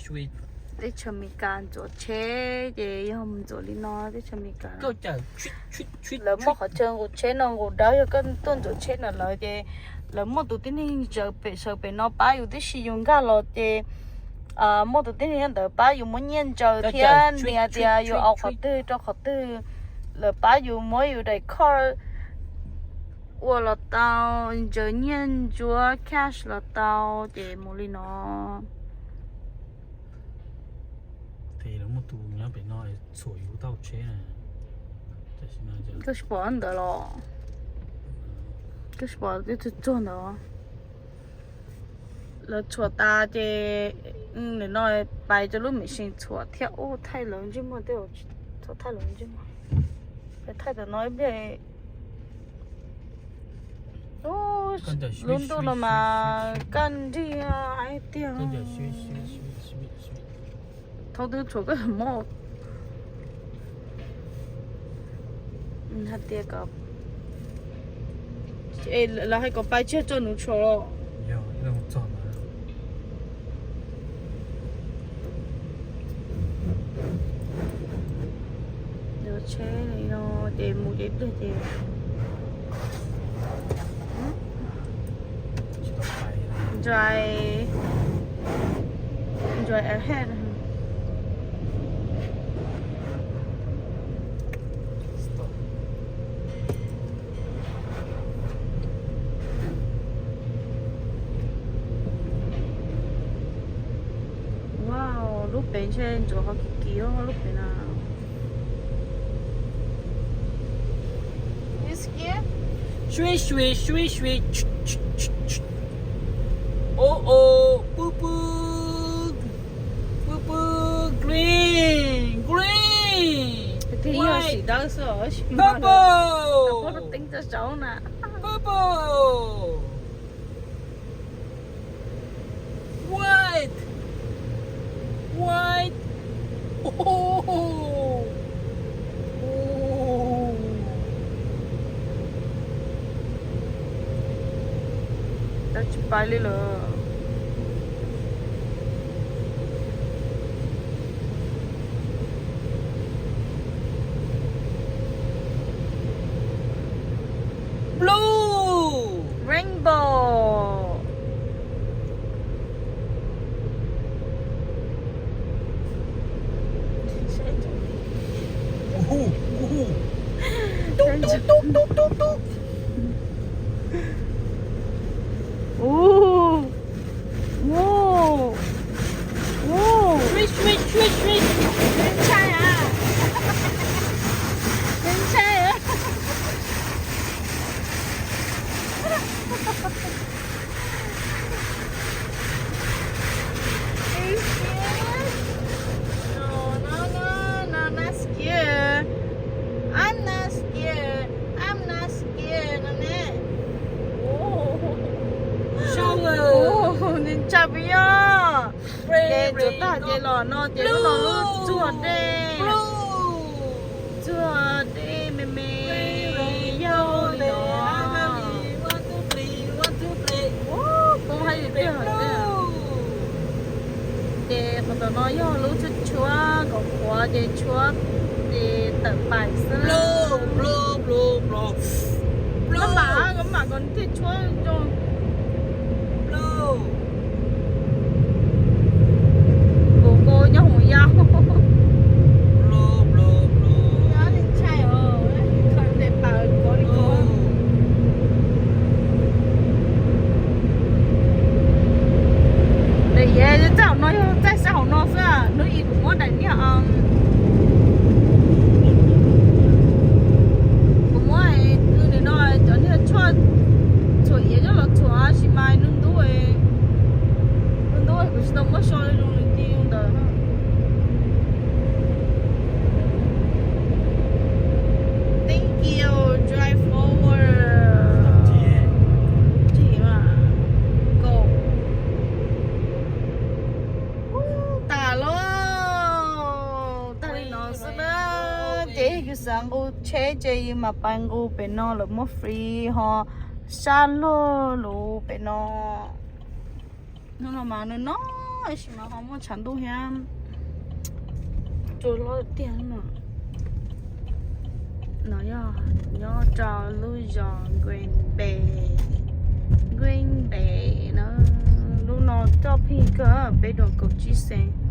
Teb chaws Amelikas ntxuav tsheb ces yog mus ntxuav li no teb chaws Amelikas. Lawv muaj qhov chaw nqus tsheb no nqus dawb, yog koj tuaj ntxuav tsheb ntawm lawv ces lawv muaj tus tib neeg ntsaws pem sawv pem no pab yus tib si, yus nkag los ces muaj tus tib neeg ntawd pab yus muab nyiaj ntsaws thiab nias tias yus ua qhov twg rau qhov twg, lawv pab yus muab yus daim card ua los tau, ntsaws nyiaj ntsuab cash los tau ces mus li no. Koj tsis pom ntawd los? Koj tsis pom twb txuag ntawd. Lawv txhuam tas ces nim no pais rau lub machine txhuam thiab. Ub, thaij lawv ntsej muag tej, thaij lawv ntsej muag, thaij tam no ib pliag. Lub ntuj no mas kaj nrig hais tiag. Thaum twg txhuam koj mob hais tias, lawv hais kom pais tsiag tso nuv tshua los. Ces mus ces pliag ces drive, drive ahead. Wow, lub pem ntshe ntxuav qhov kim kim lub pem na. Sui sui sui sui. Oh oh, poo poo, poo poo, green, green, white, purple, purple, white, white. Oh, oh. Tsis pais li lawm. Blue, rainbow. Tub tub tub tub tub tub. Ub, ub, ub. Ntshai a, ntshai a. No, no, no, no, not scared. I'm not scared. I'm not scared no ne. Nws ntshai pes yog. Ces tsuas tag ces los no ces lub no lub txuag dej, txuag dej me me yog li no. Poob haib li tiag. Ces qhov ntawm no yog lub tshuab tshuab kom qhuav ces tshuab ces tawm pais xwb. Maj mam, koj mam kom thiaj tshuab zoo. Nkaus nkaus nyob hauv yau. Txaj hauv no yog txaj sab hauv no xwb, hnub ib kuv muab daim niag, kuv muab nim no cov niag tshuaj txhuam iav coj los txhuam tab sis mas hnub ntub, hnub ntub kuv tsis tau muab so zoo li ti ntawd. Thank you, drive forward. Tsis mas, go. Ub, tas lawm, tag li no xwb na. Ces yus xav nqus tsheb ces yus mam pais nqus pem no, lawv muab free ho sab luag lus pem no. Hnub no mas nws no Tab sis mas ho muaj tshav ntuj thiab, tsuas loj tiag no. No yog nyob rau lub zos Green Bay, Green Bay na. Lub no coj pheej kawg, peb dua kaum tsib xees.